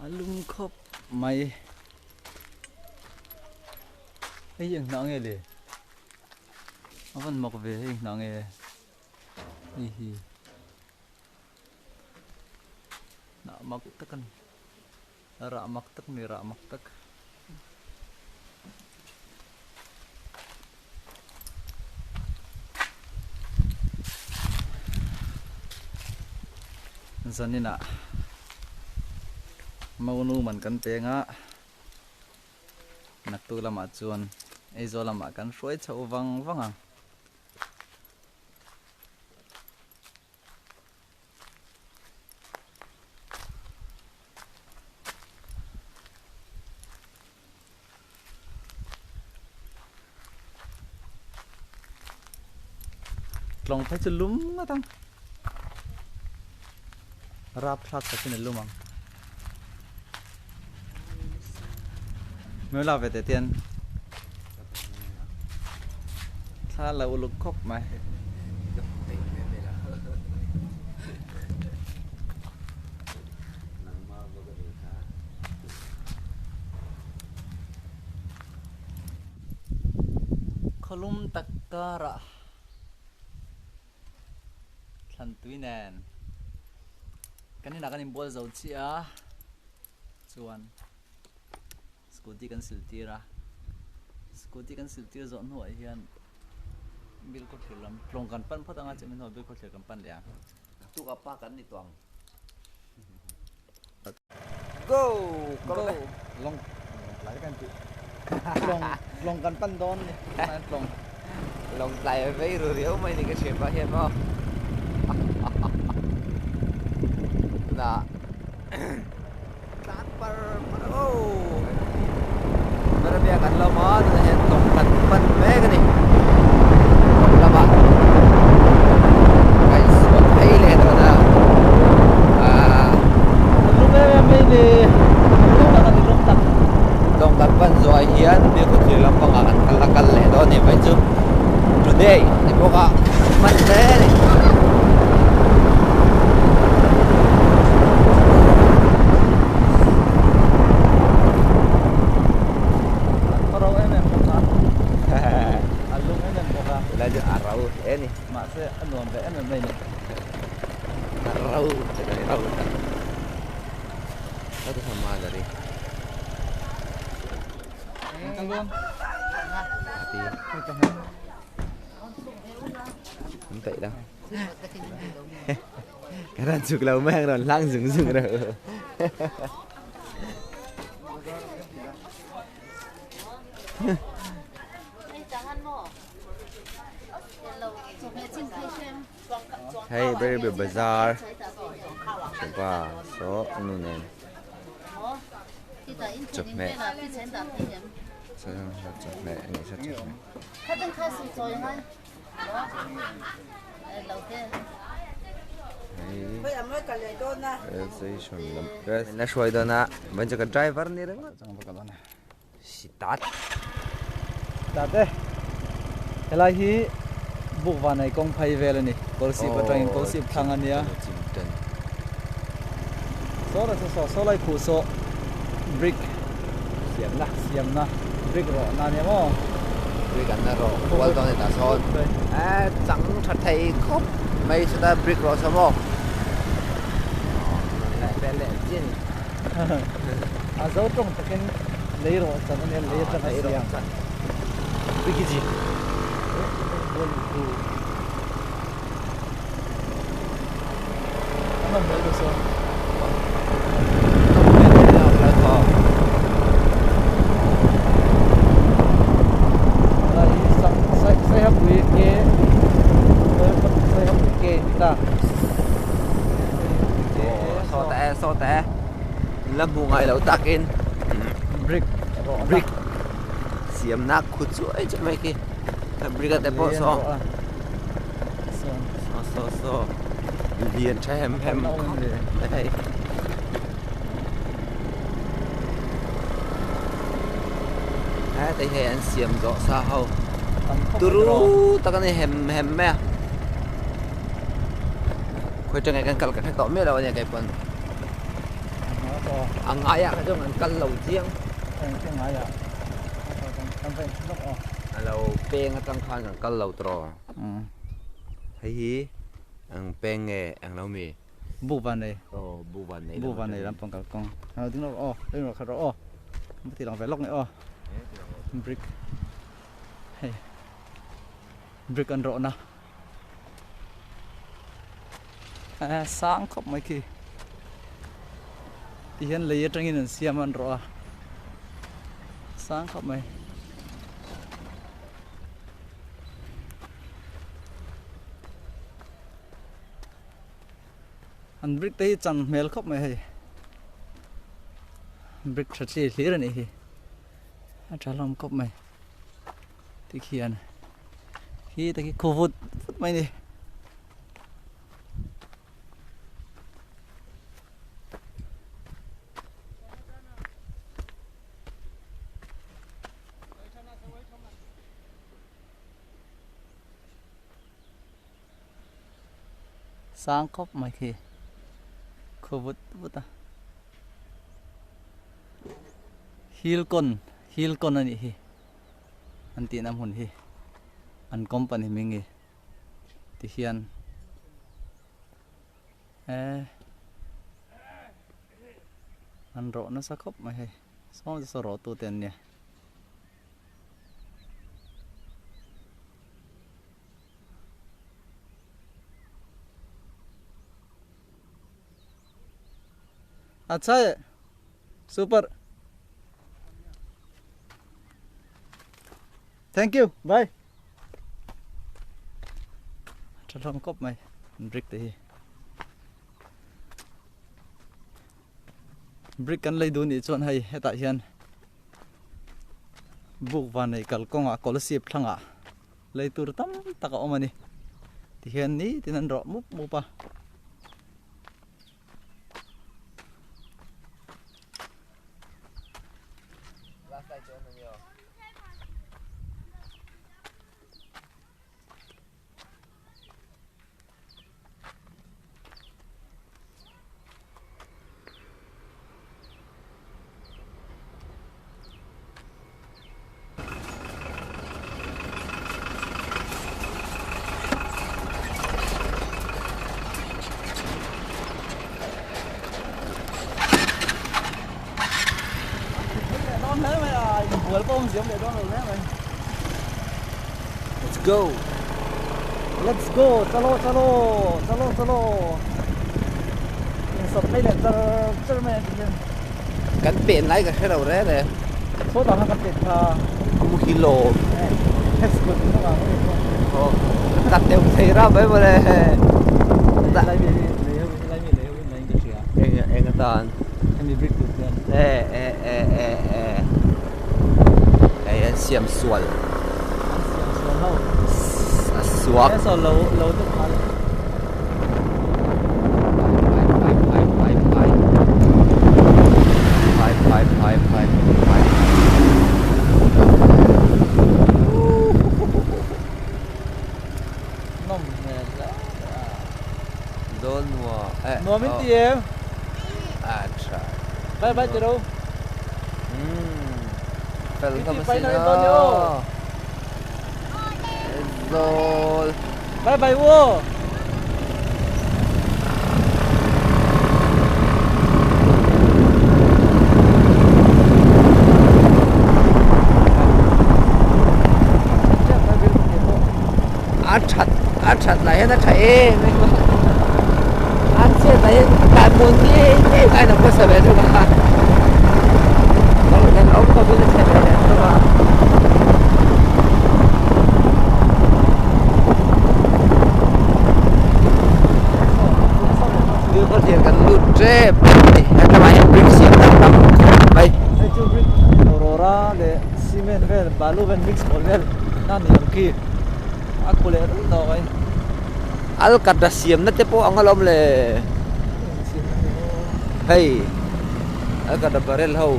A lum khawp mai. Hei hi eng hnah nge le? A van mak ve hei eng hnah nge? Hei hi hnah mak tak a ni. Rah mak tak a ni rah mak tak. Zaninah Monu man kan peng a, naktuk lamah chuan Aizawl lamah kan hruai chhoh vang vang ang. Tlawng phei chu lum ngawt ang. Rapthlak takin a lum ang. Hmel la ve teh tian thla lo uluk khawp mai. Khawlum tak karah thlan tui nen kan inah kan inbual zo chiah a chuan scooty kan sil tir a scooty kan sil tir zawh hnuah hian bill khawthlir lam tlawng kan pan phawt anga chumi hnuah bill khawthlir kan pan leh ang. Tuk a pa kan ni tawh ang. Go! Go! Long tlai kan tih. Tlawng tlawng kan pan dawn ni. Tlawng. Long tlai a vei ru riau mai ni ka hria pah hian maw. Tunah tlan par par o. Berabia kan lo maw tunah hian tlawng kan pan mek a ni. Tlawng lamah kan insual phei leh dawn a. Aaa. Lung em em mai ni. Lung tak a ni lung tak. Tlawng kan pan zuah hian Biakawthlir lampangah kan kal a kal leh dawn a ni mai chu. Today ni bawk a hman hle a ni. A ro em em bawk a. A lung em em bawk a. Tunlai chu a ro hle a ni. Mahse a nuam ve em em mai ni. A ro tak a ni ro tak. Cái đoàn chụp lâu mang đoàn lang dừng dừng rồi. Hei Berry Bazaar chupa saw nu nen chawhmeh chawhmeh a nih kha chawhmeh. Hei station lam la hruai dawn a ban chu ka driver ni ringawt sitat. Tat e helai hi buk vanei kawng phei vel a ni kawlsip atangin kawlsip thlang a nia saw la saw saw lai khuh saw brick siamna siamna brick rawh na nia maw brick an la rawh kual dawn a ni tah sawn e chang tha thei khawp mai chutah brick rawh saw maw leh vel leh chiah a ni. A zo tawng takin lei rawh chan a nia lei atanga siam Wikiji A nawm hmel deuh sawn Saihapui ke Saihapui ke ni ta. Saw ta e saw ta e la hmu ngai lo takin brick brick siamna khut chuai chuai mai khi brick a te pawh saw saw saw saw lian tha hem hem khawp mai heta hi an siam zawh sa ho turu tak a ni hem hem mai a. Khawi tangah kan kal ka hre tawh miah lo a nia kei pawn. A ngaiah kha chuan kan kal lo chiang. A lo peng atang khan kan kal lo tawh. Hei hi eng peng nge eng lo mi? Buk van nei. Aw buk van nei. Buk van nei lampang kalkawng. A ding lawk aw, ding lawk khat rawh aw. Ka ti lang ve lawk ni aw. Brick. Hei. Brick an rawhna. Eh sang khawp mai khi. Ti hian lei atangin an siam a an rawh a. Sang khawp mai. An brick te hi chan hmel khawp mai hei. Brick tha chi hlir a nih hi. A tha hlawm khawp mai. Tikhian khi te khi khu vut vut mai a ni. Sang khawp mai khi khu vut vut a. Hilcon Hilcon a nih hi an tihna hmun hi an company hming hi ti hian eh an rawh nasa khawp mai hei saw te saw rawh tu te an nia. Acha e super thank you bye tha hlawm kawp mai brick te hi brick kan lei dun nih chuan hei hetah hian buk van nei kalkawngah kawlsip thlangah lei tur tam tak a awm a ni tihian nitin an rawh mup mup a. Let's go. Let's go. Chalo chalo. Chalo chalo. Insawt phei leh char char mai a ti hian. Kan pen lai ka hre lo reng e. Saw dang kha kan pen kha. A muhil lo. Let's go tih hnungah mai chuan. Aw ka teuh thei rap mai mawle. Lai mi lei ho lai mi lei ho in lai in ka hria. Eng eng atan. Hemi brick tur hian. E e e e e. Hei an siam sual. An siam sual ho. A suak. He saw lo lo deuh nghal. Phai phai phai phai phai. Phai phai phai phai phai. Nawm hmel hle a. Dawn nuam. Nuam in ti em? A tha. Bye bye ti ro. Fel hlawm asin aw. Zawl. Bye bye u. A that a that lai hian a tha em em a a chhiat lai hian kan hmun ni ni khan a khawsa ve thung a kan awm khawpin a chhe ve leh thung a. Thil kan lut tep a ni hetlaiah hian brick siam tam tam khawp mai. Hei chu brick rawra leh cement vel balu vel mix pawl vel na ni ang khi. A khu leh reuh tawk ai. Alkatra siamna te pawh ang alawm le. Hei alkatra barrel ho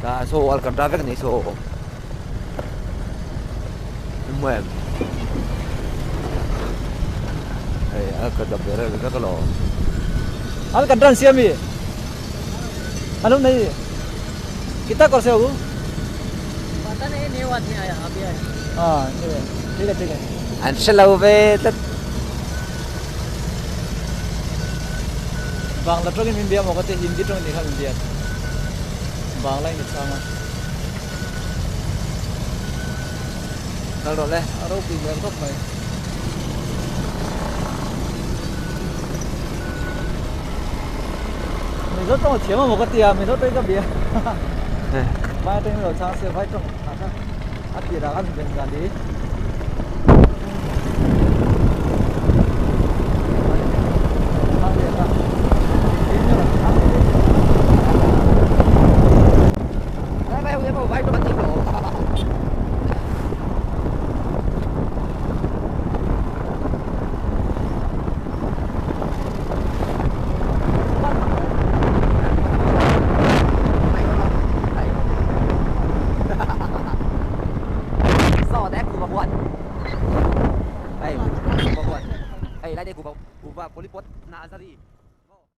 tah saw alkatra vek a ni saw hmu em hei alkatra barrel vek alawm. Alkatra an siam mi. मालूम नहीं कितना कर से होगा? पता नहीं, न्यू आदमी आया अभी आया। हाँ ठीक है ठीक है ठीक है। An hrelo ve tlat. Bangla tawngin min bia maw ka ti, Hindi tawngin ni kha min bia. Bangla in ka chhang a. Kal rawh le, a ropui hmel khawp mai. Mizo tawng a thiam a maw ka ti a, Mizo tawngin ka bia. Vai atangin lo chhang se, vai tawng a kha a tirah khan Bengali. Hei lai te kuhva polipot nazari.